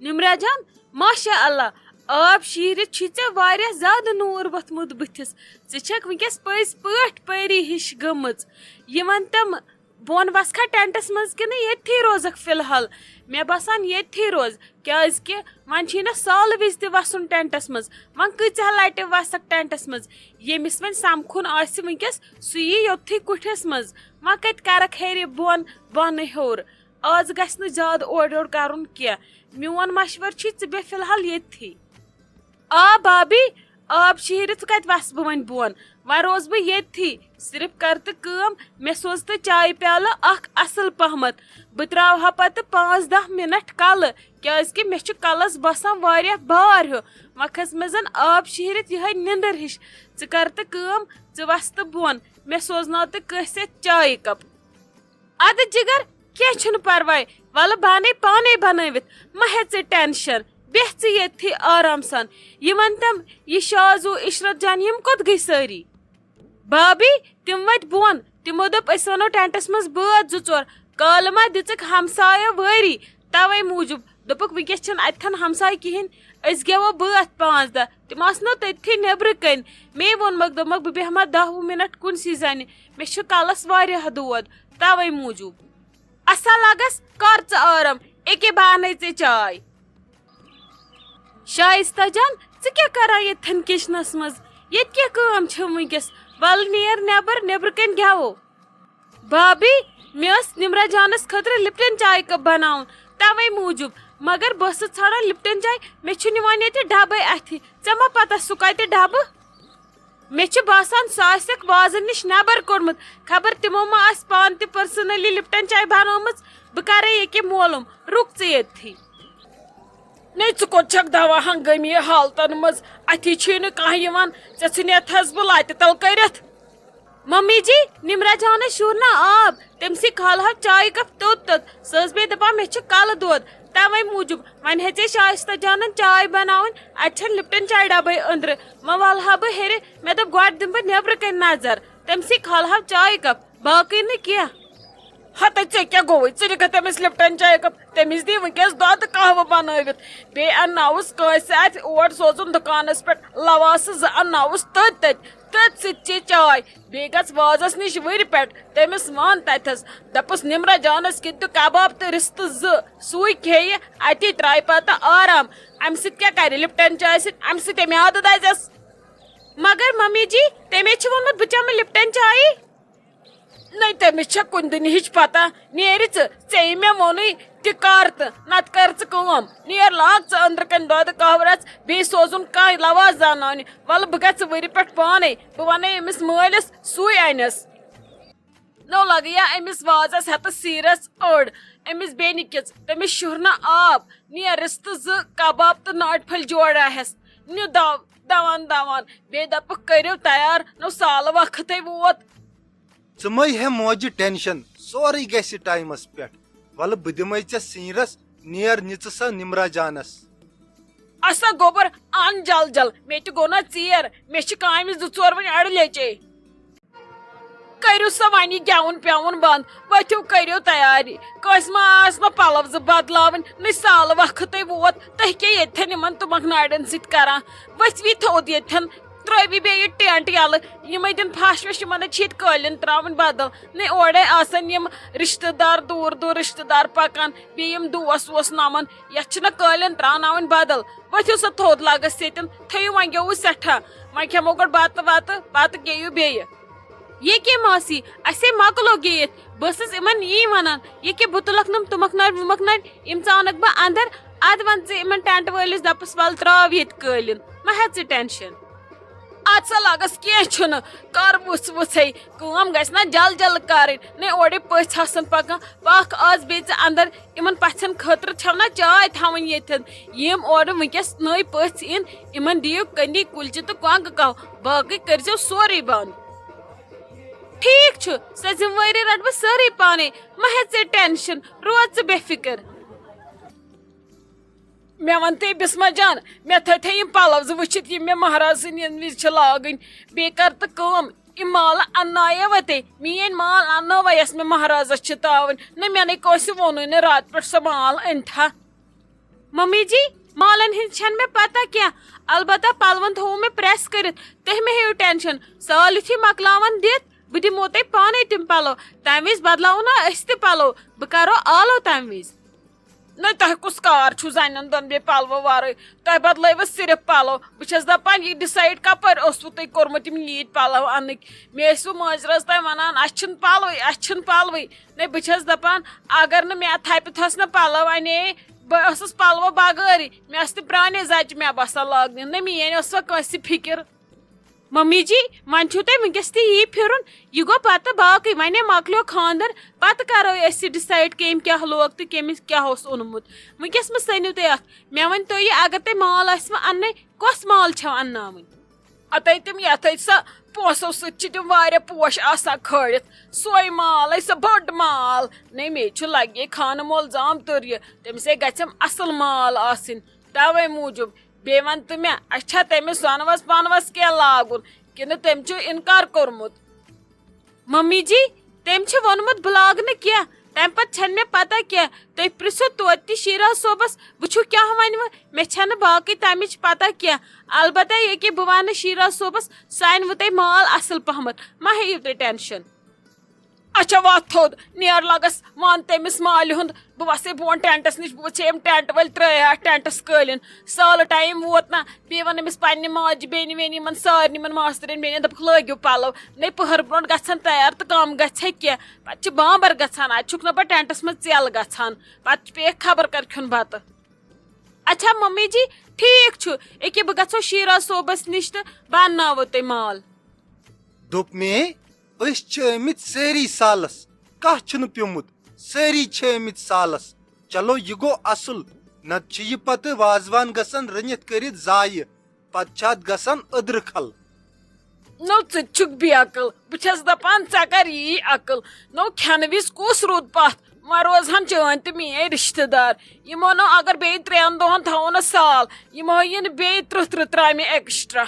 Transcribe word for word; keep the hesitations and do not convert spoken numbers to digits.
نمرہ جان، ماشاء اللہ، آب شیٖرِتھ چھُے ژےٚ واریاہ زیادٕ نوٗر ووٚتھمُت بٕتھِس۔ ژٕ چھَکھ وٕنکیٚس پٔزۍ پٲٹھۍ پٔری ہِش گٔمٕژ۔ یہِ وَن تہٕ م-، بۄن وَسکھا ٹٮ۪نٹَس منٛز کِنہٕ ییٚتھی روزَکھ فی الحال؟ مےٚ باسان ییٚتھی روز، کیٛازِکہِ وۄنۍ چھُے نہ سالہٕ وِزِ تہِ وَسُن ٹٮ۪نٹَس منٛز۔ وۄنۍ کۭژاہ لَٹہِ وَسَکھ ٹٮ۪نٹَس منٛز؟ ییٚمِس وۄنۍ سَمکھُن آسہِ وٕنکیٚس، سُہ یی یوٚتتھٕے کُٹھِس منٛز۔ وۄنۍ کَتہِ کَرَکھ ہیٚرِ بۄن، بۄنہٕ ہیوٚر؟ آز گژھِ نہٕ زیادٕ اورٕ یورٕ کرُن کینٛہہ۔ میون مشورٕ چھُے، ژٕ بیٚہہ فی الحال ییٚتھی۔ آ بابی، آب شیٖرِتھ کتہِ وسہٕ بہٕ وۄنۍ بۄن؟ وۄنۍ روزٕ بہٕ ییٚتھی۔ صرف کر تہٕ کٲم، مےٚ سوز تہٕ چایہِ پیالہٕ اکھ اصل پہمتھ۔ بہٕ تراوہا پتہٕ پانٛژھ دہ منٹ کلہٕ، کیازِ کہِ مےٚ چھُ کلس باسان واریاہ بار ہیوٗ۔ وۄنۍ کھٔژ مےٚ زن آب شیٖرِتھ یِہے نِندٕر ہِش۔ ژٕ کر تہٕ کٲم، ژٕ وس تہٕ بۄن، مےٚ سوزناو تہٕ کٲنٛسہِ اَتھِ چایہِ کپ۔ ادٕ جگر، کینٛہہ چھُنہٕ پرواے، ولہٕ بہٕ انے پانے بنٲوِتھ، مہ ہےٚ ژٕ ٹینشن، بیٚہہ ژٕ ییٚتھی آرام سان۔ یہِ ؤنۍ تم، یہِ شازو، عشرت جان، یِم کوٚت گٔے سٲری؟ بابی، تِم وٲتۍ بۄن، تِمو دوٚپ أسۍ ونو ٹینٹس منٛز بٲتھ زٕ ژور، کالہٕ ما دِژٕکھ ہمسایو وٲری، توے موٗجوٗب۔ دوٚپُکھ، "وٕنکیٚس چھِنہٕ اَتہِ تھَن ہمساے کِہیٖنۍ، أسۍ گٮ۪وو بٲتھ پانٛژھ دَہ۔" تِم آسنو تٔتھی نیٚبرٕ کَنۍ۔ مے ووٚنمَکھ، دوٚپمَکھ، "بہٕ بیٚہمہ دَہ وُہ مِنَٹ کُنسٕے زَنہِ، مےٚ چھُ کَلَس واریاہ دود، تَوَے موٗجوٗب۔" اَسا لَگَس، کَر ژٕ آرام، ایٚکے بہٕ اَنَے ژےٚ چاے۔ شایستہ جان، ژٕ کیٛاہ کَران ییٚتھٮ۪ن کِچنَس منٛز؟ ییٚتہِ کیٛاہ کٲم چھِ وٕنکیٚس؟ وَلہٕ نیر نٮ۪بر، نیٚبرٕ کَنۍ گٮ۪وو۔ بابی، مےٚ ٲس نمرہ جانس خٲطرٕ لپٹن چاے کپ بناوُن، توے موٗجوٗب۔ مگر بہٕ ٲسٕس ژھانڈان لپٹن چاے، مےٚ چھُنہٕ یِوان ییٚتہِ ڈبے اتھِ۔ ژےٚ ما پتہ سُہ کتہِ ڈبہٕ؟ مےٚ چھُ باسان سُہ آسٮ۪کھ وازن نِش نٮ۪بر کوٚڑمُت۔ خبر تِمو ما آسہِ پانہٕ تہِ personally لپٹن چاے بنٲومٕژ۔ بہٕ کرے ییٚکیٛاہ معلوم، رُک ژٕ ییٚتھی۔ نے، ژٕ کوٚت چھکھ دوا ہنگٲمی حالتن منٛز؟ اتھی چھُے نہٕ کانٛہہ یِوان، ژےٚ ژھٕنیتھس بہٕ لتہِ تل کٔرِتھ۔ ممی جی، نمرہ جانس شوٗر نا آب، تٔمۍ سٕے کھالہو چایہِ کپ توٚت توٚت۔ سۄ ٲس بیٚیہِ دپان، "مےٚ چھُ کلہٕ دود، توے موٗجوٗب وۄنۍ ہیٚژے شایستہ جانن چاے بناوٕنۍ، اتہِ چھنہٕ لپٹن چاے ڈبے أنٛدرٕ۔ وۄنۍ والہٕ ہا بہٕ ہیٚرِ، مےٚ دوٚپ گۄڈٕ دِمہٕ بہٕ نیٚبرٕ کنہِ نظر، تٔمۍ سٕے کھالہو چایہِ کپ، باقٕے نہٕ کینٛہہ۔" ہتے ژےٚ کیٛاہ گوٚوُے؟ ژٕ دِکھا تٔمِس لپٹن چاے کپ؟ تٔمِس دی وٕنکیٚس دۄدٕ قہوٕ بنٲوِتھ۔ بیٚیہِ انناوُس کٲنٛسہِ اتھِ اور سوزُن دُکانس پٮ۪ٹھ، لواسہٕ زٕ انناوُس تٔتۍ تٔتۍ، تٔتھۍ سۭتۍ چے چاے۔ بیٚیہِ گژھ وازس نِش وٕرِ پٮ۪ٹھ، تٔمِس ون تتھس، دپُس، "نمرہ جانس کِنۍ تہٕ کباب تہٕ رستہٕ زٕ، سُے کھیٚیہِ، اتی ترایہِ پتہٕ آرام۔ امہِ سۭتۍ کیٛاہ کرِ لپٹن چاے سۭتۍ؟ امہِ سۭتۍ ہے میادٕ دزٮ۪س۔" مگر ممی جی، تٔمۍ چھُ ووٚنمُت، بہٕ چمہٕ لپٹن چایی۔ نَے تٔمِس چھےٚ کُنہِ دُنیہٕچ پتہ۔ نیرِ ژٕ، ژےٚ یہِ مےٚ ووٚنُے تہِ کر تہٕ نتہٕ کر ژٕ کٲم۔ نیر لاگ ژٕ أنٛدرٕ کنہِ دۄدٕ قہوٕ رژھ، بیٚیہِ سوزُن کانٛہہ لواز زانناونہِ۔ وَلہٕ بہٕ گژھٕ وٕرِ پٮ۪ٹھ پانے، بہٕ وَنے أمِس مٲلِس، سُے اَنٮ۪س۔ نو لگیا أمِس وازس ہٮ۪تھ سیٖرس أڑ۔ أمِس بیٚنہِ کِژ، تٔمِس شُرنہٕ آب۔ نیر رِستہٕ زٕ، کباب تہٕ ناٹہِ پھٔلۍ جوڑا ہٮ۪س۔ نیُ دو، دوان دوان۔ بیٚیہِ دپکھ، کٔرِو تیار، نو سالہٕ وقتٕے ووت۔ ژٕ مے ہے موجہِ ٹینشن، سورُے گژھِ ٹایمس پٮ۪ٹھ۔ ولہٕ بہٕ دِمے ژےٚ سیٖرس، نیر نِژٕ سا نمرہ جانس۔ اسا گوٚبر، ان جل جل، مےٚ تہِ گوٚو نا ژیر، مےٚ چھِ کامہِ زٕ ژور وۄنۍ اڑٕ لیچے۔ کٔرِو سا وۄنۍ یہِ گٮ۪وُن پٮ۪وُن بنٛد، ؤتھِو کٔرِو تیاری۔ کٲنٛسہِ ما آسنو پلو زٕ بدلاوٕنۍ، نہ سالہٕ وقتٕے ووت، تُہۍ کیٛاہ ییٚتھٮ۪ن یِمن تُمبکھ نارٮ۪ن سۭتۍ کران؟ ؤتھوِ تھوٚد ییٚتھٮ۪ن، ترٲوِو بیٚیہِ یہِ ٹینٹ یَلہٕ۔ یِمے دِن پھش وش، یِمن چھِ ییٚتہِ قٲلیٖن ترٛاوٕنۍ بدل۔ نَے اورے آسن یِم رشتہٕ دار، دوٗر دوٗر رشتہٕ دار پکان، بیٚیہِ یِم دوس ووس نمن۔ یتھ چھِنہ قٲلیٖن ترٛاوناوٕنۍ بدل۔ ؤتھِو سا تھوٚد، لگس ییٚتٮ۪ن، تھٲیِو وۄنۍ گیوٚوُے سٮ۪ٹھاہ۔ وۄنۍ کھٮ۪مو گۄڈٕ بتہٕ وتہٕ، پتہٕ گیٚیِو بیٚیہِ۔ ییٚکے ماسی، اسے مۄکلو گیٚیِتھ۔ بہٕ ٲسٕس یِمن یی ونان، ییٚکے بہٕ تُلکھ نم تُمکھ نارِ وُمکھ نارِ، یِم ژاونکھ بہٕ اندر۔ ادٕ ون ژٕ یِمن ٹینٹ وٲلِس، دپس، "ول تراو ییٚتہِ قٲلیٖن، مہ ہےٚ ژٕ ٹینشن۔" ادٕ سا لگس، کینٛہہ چھُنہٕ، کر وُژھ وُژھے۔ کٲم گژھِ نا جل جل کرٕنۍ، نے اورے پٔژھۍ آسن پکان۔ پکھ آز بیٚیہِ ژٕ اندر، یِمن پژھٮ۪ن خٲطرٕ چھو نا چاے تھاوٕنۍ ییٚتٮ۪ن۔ یِم اورٕ وٕنکیٚس نٔے پٔژھۍ یِن، یِمن دِیِو کٔنی کُلچہِ تہٕ کۄنٛگہٕ کاہ، باقٕے کٔرزیو سورُے بنٛد۔ ٹھیٖک چھُ، سۄ ذمہٕ وٲری رٹہٕ بہٕ سٲرٕے پانے، مہ ہےٚ ژٕ ٹینشن، روز ژٕ بے فکر۔ مےٚ وَن تہٕ بسمہ جان، مےٚ تھٲے تھٲے یِم پَلَو زٕ وٕچھِتھ، یِم مےٚ مہراز سٕنٛدِ یِنہٕ وِزِ چھِ لاگٕنۍ۔ بیٚیہِ کر تہٕ کٲم، یِم مالہٕ اَننایے وَتے، میٛٲنۍ مال اَننٲوَے یۄس مےٚ مہرازَس چھِ تاوٕنۍ۔ نہ، مےٚ نَے کٲنٛسہِ ووٚنُے نہٕ راتہٕ پٮ۪ٹھ سۄ مال أنۍ تھا۔ ممی جی، مالن ہٕنٛز چھنہٕ مےٚ پتہ کینٛہہ، البتہ پلون تھوٚو مےٚ پریس کٔرِتھ، تُہۍ مہ ہیٚیِو ٹینشن، سال یُتھُے مۄکلاون دِتھ، بہٕ دِمو تۄہہِ پانے تِم پلو، تمہِ وِزِ بدلاوو نا أسۍ تہِ پلو، بہٕ کرو آلو تمہِ وِزِ۔ نہ، تۄہہِ کُس کار چھُو زنٮ۪ن دۄن بیٚیہِ پلوو ورٲے؟ تۄہہِ بدلٲیوٕ صرف پلو۔ بہٕ چھس دپان، یہِ ڈسایڈ کپٲرۍ اوسوٕ تۄہہِ کوٚرمُت یِم ییٖتۍ پلو انٕکۍ؟ مےٚ ٲسوٕ مٲنٛزِ رٲژ تام ونان، اسہِ چھِنہٕ پلوٕے، اسہِ چھِنہٕ پلوٕے۔ نہ، بہٕ چھس دپان، اگر نہٕ مےٚ تھپہِ تھۄس نہ پلو انے، بہٕ ٲسٕس پلوو بغٲرٕے۔ مےٚ ٲس نہٕ پرٛانے زچہِ مےٚ باسان لاگنہِ، نہ میٲنۍ ٲسوا کٲنٛسہِ فکر۔ ممی جی، وۄنۍ چھُو تۄہہِ وٕنکیٚس تہِ یی پھِرُن، یہِ گوٚو پتہٕ باقٕے، وۄنۍ ہے مۄکلیو خانٛدر، پتہٕ کرو أسۍ یہِ ڈسایڈ کٔمۍ کیٛاہ لوگ تہٕ کٔمِس کیٛاہ اوس اوٚنمُت۔ وٕنکیٚس مہ سٔنِو تُہۍ اتھ، مےٚ ؤنۍ تو یہِ، اگر تۄہہِ مال آسِوٕ اننَے، کۄس مال چھَو انناوٕنۍ؟ اتے تِم یتھے سۄ پونٛسو سۭتۍ چھِ تِم واریاہ پوش آسان کھٲلِتھ، سۄے مال ہے سۄ بٔڑ مال۔ نے، مے چھُ لگے خانہٕ مول زام توٚر یہِ، تٔمِس ہے گژھٮ۪م اصل مال آسٕنۍ، توے موٗجوٗب۔ بیٚیہِ وَن تہٕ مےٚ، اَسہِ چھا تٔمِس سۄنہٕ وَس پانہٕ وَس کینٛہہ لاگُن کِنہٕ تٔمۍ چھُ اِنکار کوٚرمُت؟ ممی جی، تٔمۍ چھُ ووٚنمُت بہٕ لاگہٕ نہٕ کینٛہہ، تَمہِ پَتہٕ چھَنہٕ مےٚ پَتہ کینٛہہ۔ تُہۍ پِرٛژھِو توتہِ تہِ شیٖراز صٲبَس، وٕچھِو کیٛاہ وَنہِ وٕ، مےٚ چھَنہٕ باقٕے تَمِچ پَتہ کینٛہہ۔ البتہ ییٚکیٛاہ بہٕ وَنہٕ شیٖراز صٲبَس، سُہ اَنہِ وٕ تۄہہِ مال اَصٕل پَہمَتھ، مہ ہیٚیِو تُہۍ ٹٮ۪نشَن۔ اچھا، وۄتھ تھوٚد، نیر لگس، وَن تٔمِس مالہِ ہُنٛد۔ بہٕ وَسے بۄن ٹٮ۪نٹَس نِش، بہٕ وٕچھے یِم ٹٮ۪نٹ وٲلۍ ترٛٲے اَتھ ٹٮ۪نٹَس قٲلیٖن۔ سالہٕ ٹایم ووت نہ، بیٚیہِ وَن أمِس پنٛنہِ ماجہِ بیٚنہِ ویٚنہِ، یِمَن سارنٕے یِمَن ماستٕرٮ۪ن بیٚنٮ۪ن، دَپُکھ لٲگِو پَلو۔ نَے پٔہر برونٛٹھ گژھن تیار تہٕ کَم گژھِ ہا کینٛہہ۔ پَتہٕ چھِ بامبر گژھان، اَتہِ چھُکھ نہ پَتہٕ ٹٮ۪نٹَس منٛز ژٮ۪ل گژھان، پَتہٕ چھُ پیٚیَکھ خبر کَر کھیوٚن بَتہٕ۔ اچھا ممی جی، ٹھیٖک چھُ، أکیٛاہ بہٕ گژھو شیٖراز صٲبَس نِش تہٕ بہٕ اَنناوو تۄہہِ مال۔ دوٚپ مے، أسۍ چھِ آمٕتۍ سٲری سالس، کانٛہہ چھُنہٕ پیوٚمُت، سٲری چھِ آمٕتۍ سالس۔ چلو، یہِ گوٚو اصل، نتہٕ چھِ یہِ پتہٕ وازوان گژھان رٔنِتھ کٔرِتھ ضایہِ، پتہٕ چھِ اتھ گژھان أدرٕ کھل۔ نو، ژٕ تہِ چھُکھ بے عقل، بہٕ چھَس دپان ژےٚ کر یی عقل۔ نو، کھٮ۪نہٕ وِزِ کُس روٗد پتھ؟ وۄنۍ روزہن چٲنۍ تہٕ میٲنۍ رشتہٕ دار۔ یِمو نو اگر بیٚیہِ ترٛٮ۪ن دۄہن تھاوو نہٕ سال، یِمو یِن بیٚیہِ ترٕٛہ ترٕٛہ ترامہِ ایکسٹرا۔